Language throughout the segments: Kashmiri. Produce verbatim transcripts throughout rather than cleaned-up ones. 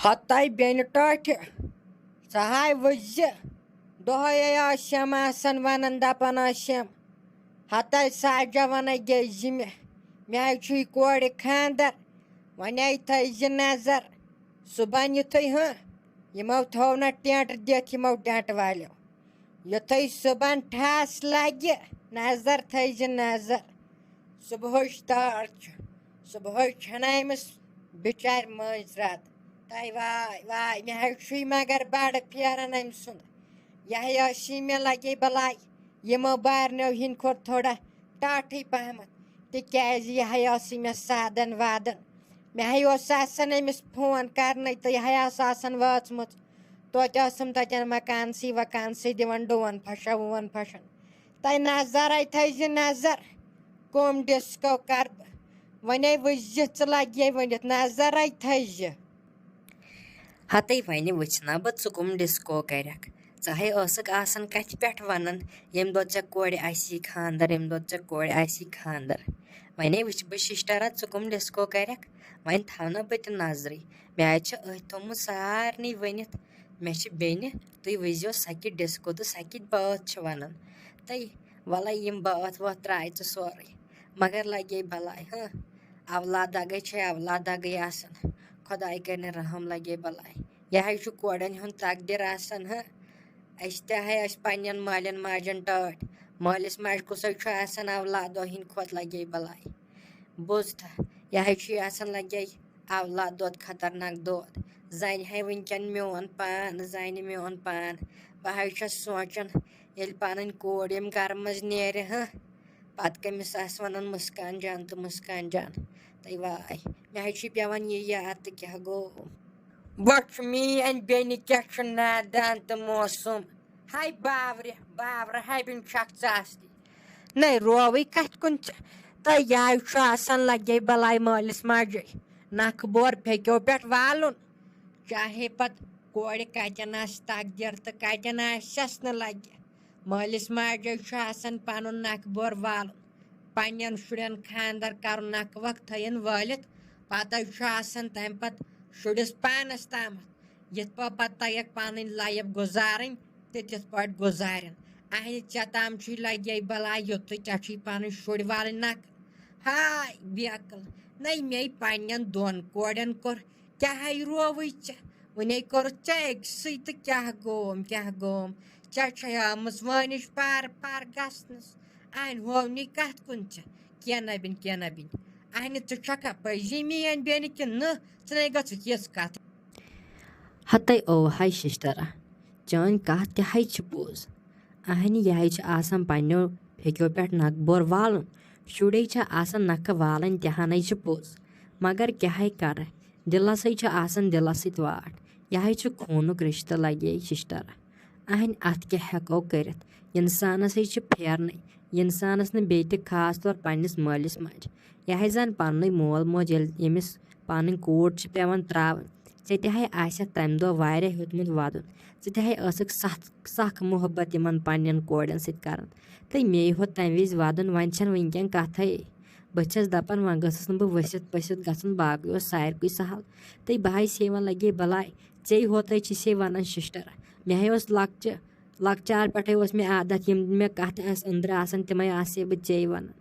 ہتاے بیٚنہِ ٹاٹھہِ، ژٕ ہاے وٕچھ زِ دۄہے آسٮ۪م آسان ونان، دپان آسٮ۪م، ہتاے ساجہ ونان گے زِ مےٚ، مےٚ حظ چھُے کورِ خاندر، وۄنۍ آیہِ تھٲیزِ نظر۔ صُبحن یُتھُے ہہ یِمو تھوو نہ ٹینٹ دِتھ، یِمو ٹینٹ والیو، یُتھُے صُبحن ٹھاس لگہِ، نظر تھٲیزِ نظر۔ صُبحٕچ تار چھُ، صُبحٲے چھَنہٕ أمِس بِچارِ مٲنٛزِ راتھ۔ تَے واے واے، مےٚ حظ چھُے مگر بَڑٕ پھیران أمۍ سُنٛد۔ یہِ ہا ٲسی مےٚ لگے بلاے، یِمو بارنیو ہِنٛدۍ کھۄتہٕ تھوڑا ٹاٹھٕے پہمتھ، تِکیٛازِ یہِ ہا ٲسٕے مےٚ سادن وادن۔ مےٚ ہا اوس آسان أمِس فون کرنَے تہٕ یہِ ہا ٲس آسان وٲژمٕژ۔ توتہِ ٲسٕم تَتٮ۪ن مکانسٕے وکانسٕے دِوان ڈُوَن پھَشا وُوَن پھَشَن۔ تَے نظرَے تھٲیزِ نظر، کٕم ڈِسکو کَرٕ بہٕ۔ وۄنۍ وٕچھ زِ ژٕ لَگہِ ؤنِتھ، نظرَے تھٲیزِ۔ ہَتَے وۄنۍ وٕچھِ نا بہٕ ژٕ کٕم ڈِسکو کَرَکھ۔ ژٕ ہے ٲسٕکھ آسان کَتھِ پٮ۪ٹھ وَنان، ییٚمہِ دۄہ ژےٚ کورِ آسی خاندَر، ییٚمہِ دۄہ ژےٚ کورِ آسی خاندَر۔ وۄنۍ وٕچھِ بہٕ شِشٹَرا ژٕ کٕم ڈِسکو کَرَکھ، وۄنۍ تھاو نا بہٕ تہِ نظرٕے۔ مےٚ حظ چھِ أتھۍ تھوٚمُت سارنٕے ؤنِتھ، مےٚ چھِ بیٚنہِ، تُہۍ وٕچھزیو سۄ کِتھ ڈِسکو تہٕ سۄ کِتھ بٲتھ چھِ وَنان۔ تہٕ وَلَے یِم بٲتھ وٲتھ ترٛایہِ ژٕ سورُے، مگر لَگے بَلاے، ہہ، اولاد دَگَے چھے اولاد دَگٕے آسان۔ خۄداے کَرِ نہٕ رحم، لَگے بَلاے۔ یہِ حظ چھُ کورٮ۪ن ہُنٛد تقدیٖر آسان، ہہ۔ أسۍ تہِ ہے ٲسۍ پنٛنٮ۪ن مالٮ۪ن ماجٮ۪ن ٹٲٹھۍ۔ مٲلِس ماجہِ کُسے چھُ آسان اولادو ہِنٛدۍ کھۄتہٕ، لَگے بَلاے۔ بوز تھا، یہِ حظ چھُ یہِ آسان لَگے اولاد دود، خطرناک دود۔ زَنہِ ہے وٕنکٮ۪ن میون پان، زَنہِ میون پان۔ بہٕ حظ چھَس سونٛچان، ییٚلہِ پَنٕنۍ کوٗر ییٚمہِ گَرٕ منٛز نیرِ، ہہ، پَتہٕ کٔمِس آسہِ وَنان مُسکان جان تہٕ مُسکان جان۔ تَے واے، مےٚ حظ چھُ پٮ۪وان یہِ یاد تہٕ کیٛاہ گوٚو۔ وٕچھ میٛٲنۍ بیٚنہِ کیٛاہ چھُ نادان تہٕ موسوٗم۔ ہاے باورِ، باورٕ ہاے بیٚنہِ چھَکھ ژٕ اَصلی۔ نَے رووٕے کَتھِ کُن ژٕ؟ تہٕ یہِ حظ چھُ آسان لَگے بَلاے مٲلِس ماجے۔ نَکھٕ بور پھیٚکیو پٮ۪ٹھ والُن۔ چاہے پتہٕ کورِ کتٮ۪ن آسہِ تقدیر تہٕ کتٮ۪ن آسٮ۪س نہٕ لگہِ، مٲلِس ماجہِ چھُ آسان پنُن نکھٕ بور والُن، پننٮ۪ن شُرٮ۪ن خانٛدر کرُن، نکھٕ وکھ تھٲیِن وٲلِتھ۔ پتہٕ چھُ آسان تمہِ پتہٕ شُرِس پانس تامتھ، یِتھ پٲٹھۍ پتہٕ تگٮ۪کھ پنٕنۍ life گُزارٕنۍ تہٕ تِتھ پٲٹھۍ گُزارن۔ اہنہِ ژےٚ تام چھُے لگے بلاے، یُتھُے ژےٚ چھُے پنٕنۍ شُرۍ والٕنۍ نکھٕ۔ ہاے بیقل، نَے مے پننٮ۪ن دۄن کورٮ۪ن کوٚر کیٛاہ رووٕے ژےٚ؟ وُنے کوٚرُتھ ژےٚ أکسٕے تہٕ کیٛاہ گوم، کیٛاہ گوم؟ ژےٚ چھے آمٕژ وٲنِج پار پار گژھنَس۔ اَنہِ ہوونی کَتھ کُن ژےٚ؟ کینٛہہ نہ بِن، کینٛہہ نہ بِن۔ اَنہِ ژٕ چھَکھا پٔزی میٛٲنۍ بیٚنہِ کِنہٕ نہٕ؟ ژٕ نے گٔژھٕکھ یِژھ کَتھ۔ ہَتَے او ہاے شِشٹَرا، چٲنۍ کَتھ تہِ ہَے چھِ پوٚز۔ اَہنہِ یہِ ہَے چھِ آسان پنٛنیو پھیٚکیو پٮ۪ٹھ نَکھٕ بور والُن۔ شُرے چھِ آسان نَکھٕ والٕنۍ، تہِ ہَنَے چھِ پوٚز۔ مگر کیٛاہ ہَے کَرٕ؟ دِلَسٕے چھُ آسان دِلَس سۭتۍ واٹھ۔ یہِ ہَے چھُ خوٗنُک رِشتہٕ لَگے شِشٹَرا۔ اَہَنہِ اَتھ کیٛاہ ہٮ۪کو کٔرِتھ؟ اِنسانَسٕے چھِ پھیرنٕے۔ اِنسانَس نہٕ بیٚیہِ تہِ خاص طور پنٛنِس مٲلِس ماجہِ۔ یہِ ہَے زَن پَننُے مول موج ییٚلہِ ییٚمِس پَنٕنۍ کوٗر چھِ پٮ۪وان ترٛاوٕنۍ، ژےٚ تہِ ہَے آسٮ۪تھ تَمہِ دۄہ واریاہ ہیوٚتمُت وَدُن۔ ژٕ تہِ ہَے ٲسٕکھ سَتھ سَخ محبت یِمَن پنٛنٮ۪ن کورٮ۪ن سۭتۍ کَران۔ تہٕ مے ہیوٚت تَمہِ وِزِ وَدُن، وۄنۍ چھَنہٕ وٕنۍکٮ۪ن کَتھَے۔ بہٕ چھَس دَپان، وۄنۍ گٔژھٕس نہٕ بہٕ ؤسِتھ پٔسِتھ گژھُن، باقٕے اوس ساروٕے سہل۔ تہٕ بہٕ ہَے سے وَن لَگے بَلاے، ژے ہوتَے چھِ سے وَنان شِشٹَر۔ مےٚ ہَے اوس لۄکچہِ، لۄکچار پٮ۪ٹھَے اوس مےٚ عادت، یِم مےٚ کَتھٕ آسہٕ أنٛدرٕ آسان، تِمَے آسہٕ ہے بہٕ ژے وَنان۔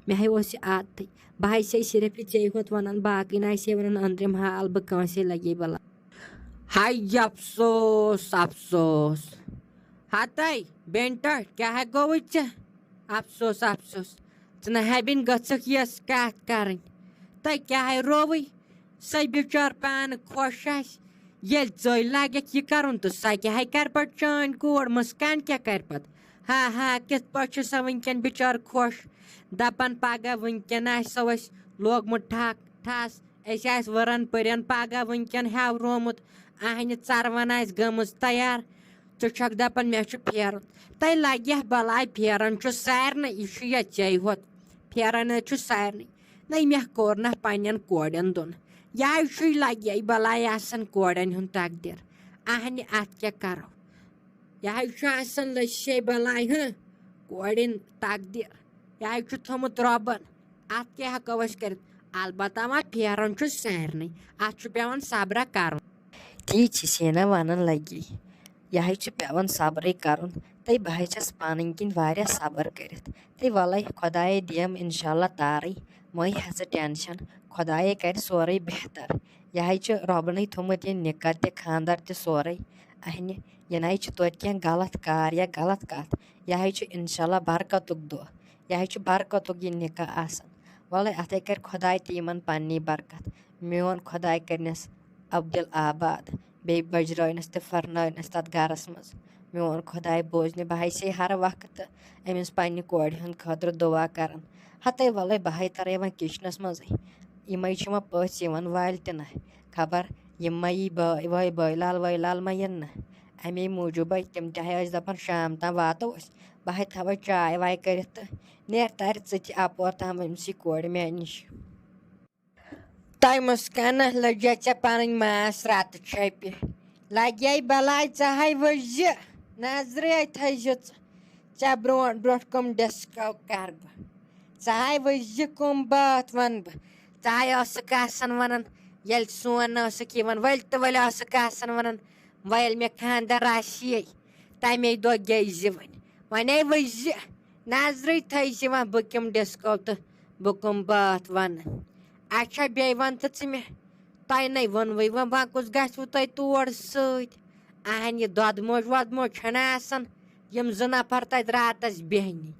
مےٚ ہَے اوس یہِ عادتٕے۔ بہٕ ہَے سے صرف یہِ ژے ہوت وَنان، باقٕے نہ آسہِ ہے وَنان أنٛدرِم حال بہٕ کٲنٛسے، لَگے بَلاے۔ ہاے افسوس، افسوس۔ ہتَے، بیٚنہِ ٹٲٹھۍ، کیٛاہ ہے گوٚوُے ژےٚ؟ افسوس، افسوس۔ ژٕ نہ ہے بیٚنہِ گٔژھٕکھ یِژھ کَتھ کَرٕنۍ۔ تۄہہِ کیٛاہ ہے رووُے؟ سۄے بِچٲر پانہٕ خۄش آسہِ۔ ییٚلہِ ژٔلۍ لَگٮ۪کھ یہِ کَرُن تہٕ سۄ کیٛاہ ہے کَرِ پَتہٕ چٲنۍ کوٗر؟ مُسکان کیٛاہ کَرِ پَتہٕ؟ ہا ہا، کِتھ پٲٹھۍ چھِ سۄ وٕنۍکٮ۪ن بِچٲر خۄش؟ دَپان پَگاہ وٕنۍکٮ۪ن آسہِ سۄ اَسہِ لوگمُت ٹھَکھ ٹھَس۔ أسۍ آسہِ ؤرن پٔرِن پگاہ وٕنکٮ۪ن ہیورومُت، اہنہِ ژروَن آسہِ گٔمٕژ تیار۔ ژٕ چھکھ دپان مےٚ چھُ پھیرُن۔ تۄہہِ لگہِ ہا بلاے، پھیران چھُ سارنٕے، یہِ چھُ یژے ہوت۔ پھیران حظ چھُ سارنٕے۔ نَے مےٚ کوٚر نہ پننٮ۪ن کورٮ۪ن دُن۔ یہِ حظ چھُے لگے بلاے آسان کورٮ۪ن ہُنٛد تقدیر۔ اہنہِ اتھ کیٛاہ کرو؟ یہِ حظ چھُ آسان لٔشے بلاے ہٕنٛہ کورٮ۪ن تقدیر۔ یہِ حظ چھُ تھوٚمُت رۄبن۔ اتھ کیٛاہ ہٮ۪کو أسۍ کٔرِتھ؟ البتہ وۄنۍ پھیران چھُ سارنٕے۔ اتھ چھُ پٮ۪وان صبرا کرُن۔ تی چھِ سینا وَنان لگی، یہِ حظ چھُ پٮ۪وان صبرٕے کَرُن۔ تہٕ بہٕ حظ چھَس پَنٕنۍ کِنۍ واریاہ صبر کٔرِتھ۔ تہٕ وَلَے خۄدایے دِیَم اِنشاء اللہ تارٕے، مہٕ ہےٚ ژٕ ٹٮ۪نشَن، خۄدایے کَرِ سورُے بہتر۔ یہِ حظ چھُ رۄبنٕے تھوٚمُت یہِ نِکاح تہِ خانٛدر تہِ سورُے اَہنہِ۔ یہِ نَے چھُ توتہِ کینٛہہ غلط کار یا غلط کَتھ، یہِ حظ چھُ اِنشاء اللہ برکتُک دۄہ، یہِ حظ چھُ برکتُک یہِ نِکاح آسان۔ وَلَے اَتھَے کَرِ خۄداے تہِ یِمَن پَننی برکت۔ میون خۄداے کٔرنَس عبدال آباد، بیٚیہِ بٔجرٲونَس تہٕ فرنٲونَس تَتھ گَرَس منٛز۔ میون خۄداے بوزنہِ، بہٕ ہَے چھسے ہر وقت أمِس پننہِ کورِ ہُنٛد خٲطرٕ دُعا کَران۔ ہَتَے وَلَے بہٕ ہَے تَرَے وۄنۍ کِچنَس منٛزٕے۔ یِمَے چھِ وۄنۍ پٔژھۍ یِوان وٲلۍ تہِ نہ۔ خبر یِم ما یی بٲے وٲے، بٲے لال وٲے لال ما یِن نہ۔ اَمے موٗجوٗبَے تِم تہِ ہَے ٲسۍ دَپان شام تام واتو أسۍ۔ بہٕ ہَے تھاوَے چاے واے کٔرِتھ تہٕ نیر تَرِ ژٕ تہِ اَپور تام أمۍ سٕے کورِ مےٚ نِش۔ تۄہہِ مُسکانہ لٔجیا ژےٚ پنٕنۍ ماس رتہٕ چھپہِ؟ لگے بلاے ژٕ ہاے وٕچھ زِ نظرے تھٲیزِ ژٕ، ژےٚ برونٛٹھ برونٛٹھ کم ڈسکو کرٕ بہٕ۔ ژٕ ہاے وٕچھ زِ کم بٲتھ ونہٕ بہٕ۔ ژٕ ہاے ٲسٕکھ آسان ونان، ییٚلہِ سون ٲسٕکھ یِوان ؤلۍ تہٕ ؤلۍ ٲسٕکھ آسان ونان، وۄنۍ ییٚلہِ مےٚ خانٛدر آسی، تَمے دۄہ گٔے زِ وۄنۍ۔ وۄنۍ ہے وٕچھ زِ نظرٕے تھٲیزِ وۄنۍ بہٕ کم ڈسکو تہٕ بہٕ کم بٲتھ ونہٕ۔ اچھا، بیٚیہِ وَن تہٕ ژٕ مےٚ، تۄہہِ نے ووٚنوُے وۄنۍ، وۄنۍ کُس گژھِوٕ تۄہہِ تور سۭتۍ؟ اہن، یہِ دۄدٕ موج وۄدٕ موج چھَنہٕ آسان، یِم زٕ نفر تَتہِ راتَس بیٚہنہِ،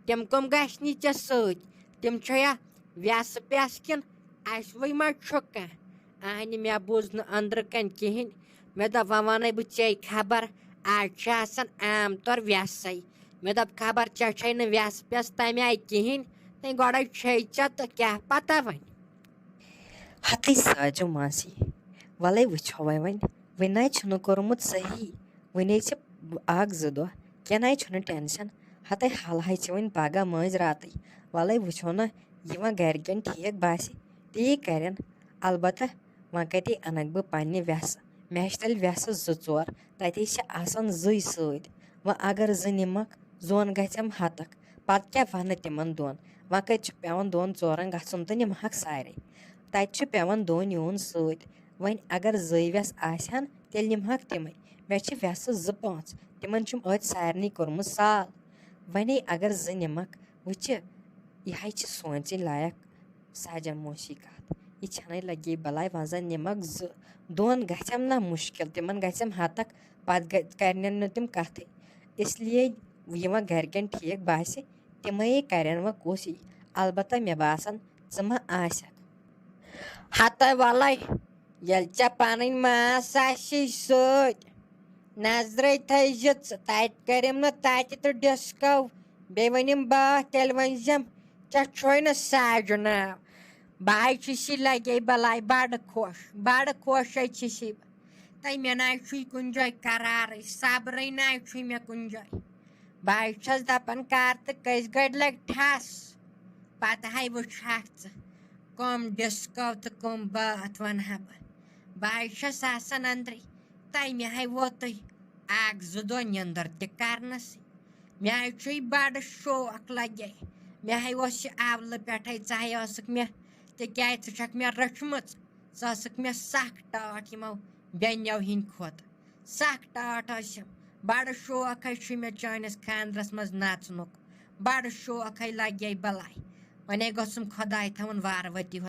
تِم کٕم گژھنی ژےٚ سۭتۍ؟ تِم چھےٚ یا وٮ۪سہٕ پٮ۪س کِنہٕ اَسہِ وٕے ما چھُ کانٛہہ؟ اہنہِ، مےٚ بوٗز نہٕ أنٛدرٕ کَنۍ کِہیٖنۍ۔ مےٚ دوٚپ، وۄنۍ وَنَے بہٕ ژےٚ خبر، آز چھِ آسان عام طور وٮ۪سَے۔ مےٚ دوٚپ، خبر ژےٚ چھے نہٕ وٮ۪سہٕ پٮ۪س تَمہِ آیہِ کِہیٖنۍ، تہٕ گۄڈَے چھے ژےٚ تہٕ کیٛاہ پَتہ وۄنۍ۔ ہَتٕے ساجو ماسی، وَلَے وٕچھو وۄنۍ وۄنۍ۔ وۄنۍ نَے چھُنہٕ کوٚرمُت صحیح، وۄنۍ چھِ اَکھ زٕ دۄہ، کینٛہہ نَے چھُنہٕ ٹٮ۪نشَن۔ ہَتَے حالہٕ ہَے چھِ وۄنۍ پَگاہ مٲنٛزۍ راتٕے۔ وَلَے وٕچھو نہ، یہِ وۄنۍ گَرِکٮ۪ن ٹھیٖک باسہِ، تی کَرن۔ البتہ وۄنۍ کَتہِ اَنَکھ بہٕ پنٛنہِ وٮ۪سہٕ؟ مےٚ چھِ تیٚلہِ وٮ۪سہٕ زٕ ژور، تَتے چھِ آسان زٕے سۭتۍ۔ وۄنۍ اگر زٕ نِمَکھ، زوٗن گژھٮ۪م ہَتَکھ۔ پَتہٕ کیٛاہ وَنہٕ تِمَن دۄن؟ وۄنۍ کَتہِ چھُ پٮ۪وان دۄن ژورَن گژھُن تہٕ نِمہَکھ سارے۔ تَتہِ چھُ پٮ۪وان دۄن یِوُن سۭتۍ۔ وۄنۍ اگر زٕے وٮ۪سہٕ آسہِ ہَن، تیٚلہِ نِمہَکھ تِمَے۔ مےٚ چھِ وٮ۪سہٕ زٕ پانٛژھ، تِمَن چھُم أتۍ سارنٕے کوٚرمُت سال۔ وۄنۍ اگر زٕ نِمَکھ، وٕچھِ، یہِ ہَے چھِ سونٛچِنۍ لایق۔ ساجن موسی کتھ۔ یہِ چھَنَے لگے بلاے، وۄنۍ زن نِمَکھ زٕ۔ دۄن گژھٮ۪م نہ مُشکل، تِمن گژھٮ۪م ہتک، پتہٕ گژھِ، کرنٮ۪ن نہٕ تِم کتھٕے۔ اس لیے یہِ وۄنۍ گرِکٮ۪ن ٹھیٖک باسہِ، تِمے کرن وۄنۍ کوٗشِش۔ البتہ مےٚ باسان، ژٕ ما آسکھ۔ ہتَے وَلَے، ییٚلہِ ژےٚ پنٕنۍ ماس آسی سۭتۍ، نظرے تھٲیزِ ژٕ، تتہِ کٔرِم نہٕ تتہِ تہٕ ڈسکو۔ بیٚیہِ ؤنِم بٲتھ، تیٚلہِ ؤنزٮ۪م، ژےٚ چھُے نہٕ ساجُن ناو۔ بہٕ ہاے چھُسی لگے بلاے بڑٕ خۄش، بڑٕ خۄش ہے چھُسی بہٕ۔ تہٕ مےٚ نہ چھُے کُنہِ جایہِ قرارٕے، صبرٕے نہ چھُے مےٚ کُنہِ جایہِ۔ بہٕ ہاے چھَس دپان، کر تہٕ کٔژِ گٲڑۍ لگہِ ٹھس، پتہٕ ہاے وٕچھکھ ژٕ، کم ڈسکو تہٕ کم بٲتھ ونہٕ ہا بہٕ۔ بہٕ ہاے چھَس آسان أنٛدرٕے، تَمہِ ہاے ووتُے اکھ زٕ دۄہ نیٚنٛدٕر تہِ کرنَسٕے۔ مےٚ ہاے چھُے بڑٕ شوق لگے۔ مےٚ ہاے اوس یہِ اولہٕ پٮ۪ٹھَے، ژٕ ہاے ٲسٕکھ مےٚ، تِکیٛازِ ژٕ چھَکھ مےٚ رٔچھمٕژ۔ ژٕ ٲسٕکھ مےٚ سخ ٹاٹھ یِمو بیٚنیو ہِنٛدۍ کھۄتہٕ۔ سخ ٹاٹھ ٲسِم۔ بڑٕ شوق ہاے چھُے مےٚ چٲنِس خانٛدرَس منٛز نژنُک۔ بڑٕ شوق ہاے لگے بلاے۔ وۄنۍ گوٚژھُم خۄداے تھاوُن وارٕ وتی۔